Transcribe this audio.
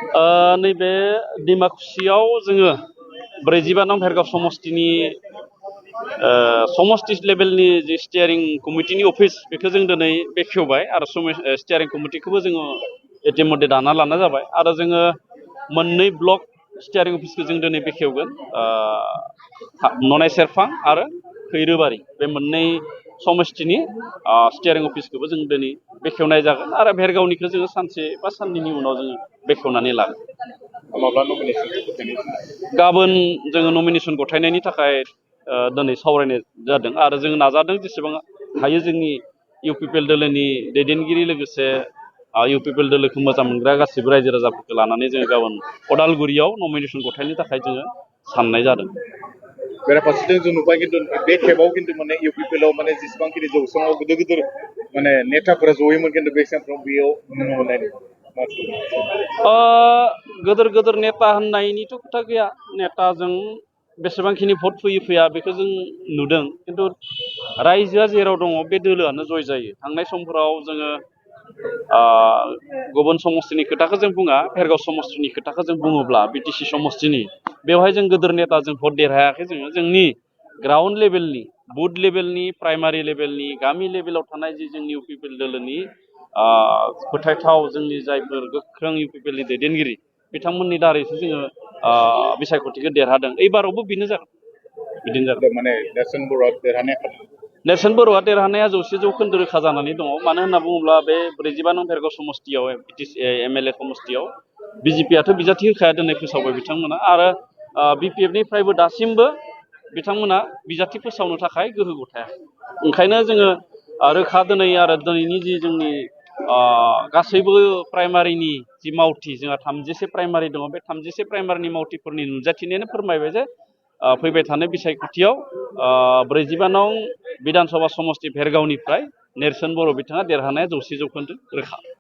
नैबे डिमाकुसियाव जोङो 42 नं भेरगाव समष्टिनि समष्टि लेभेलनि जे स्टियारिं कमिटिनि अफिस बेखौ जों दिनै बेखेवबाय आरो स्टियारिं कमिटिखौबो जोङो इतिमध्ये दाना लानाय जाबाय आरो जोङो मोननै ब्लक स्टियारिं अफिसखौ जों दिनै बेखेवगोन ननाय सेरफां आरो खैरोबारि बे मोननै समष्टिनि स्टियारिं अफिसखौबो जों दिनै बेखेवनाय जागोन आरो भेरगावनिखौ जोङो सानसे बा साननैनि उनाव जोङो बेखेवनानै लागोन। गाबोन जोङो नमिनेसन गथायनायनि थाखाय दिनै सावरायनाय जादों आरो जों नाजादों जेसेबां हायो जोंनि इउपिपिएल दोलोनि दैदेनगिरि लोगोसे इउपिपिएल दोलोखौ मोजां मोनग्रा गासैबो रायजो राजाफोरखौ लानानै जोङो गाबोन अदालगुरियाव नमिनेसन गथायनो थाखाय जोङो साननाय जादों। बेराफारसेथिं जों नुबाय खिन्थु बे खेबाव खिन्थु माने इउपिपिएलआव माने जेसेबांखिनि जौसाङाव गिदिर गिदिर माने नेताफोरा जयोमोन खिन्थु बे समफ्राव बेयाव नुनो मोननाय गोदोर गोदोर नेता होननायनिथ' खोथा गैया नेताजों बेसेबांखिनि भट फैया बेखौ जों नुदों खिन्थु रायजोआ जेराव दङ बे दोलोआनो जय जायो। थांनाय समफोराव जोङो गुबुन समष्टिनि खोथाखौ जों बुङा भेरगाव समष्टिनि खोथाखौ जों बुङोब्ला बिटिसि समष्टिनि बेवहाय जों गोदोर नेताजों भट देरहायाखै जोंनि ग्राउन्ड लेभेलनि बुथ लेभेलनि प्राइमारि लेभेलनि गामि लेभेलाव थानाय जि जोंनि इउपिपिएल दोलोनि फोथायथाव जोंनि जायफोर गोख्रों इउपिपिएलनि दैदेनगिरि बिथांमोननि दारैसो जोङो बिसायख'थिखौ देरहादों। एबारावबो बेनो जागोन बिदिनो जागोन। माने नेरसोन बर'आ देरहानाया 100% रोखा जानानै दङ। मानो होनना बुङोब्ला बे 42 नं भेरगाव समष्टियाव एमएलए समष्टियाव बिजेपियाथ' बिजाथि होखाया दोननाय फोसावबाय बिथांमोना आरो बिपिएफनिफ्रायबो दासिमबो बिथांमोना बिजाथि फोसावनो थाखाय गोहो गथायाखै। ओंखायनो जोङो रोखा दिनैनि जि जोंनि गासैबो प्राइमारिनि जि मावथि जोंहा 30से प्राइमारि दङ बे 30से प्राइमारिनि मावथिफोरनि नुजाथिनायानो फोरमायबाय जे फैबाय थानाय बिसायख'थियाव 42 नं बिधानसभा समष्टि भेरगावनिफ्राय नेरसोन बर' बिथाङा देरहानाया 100% रोखा।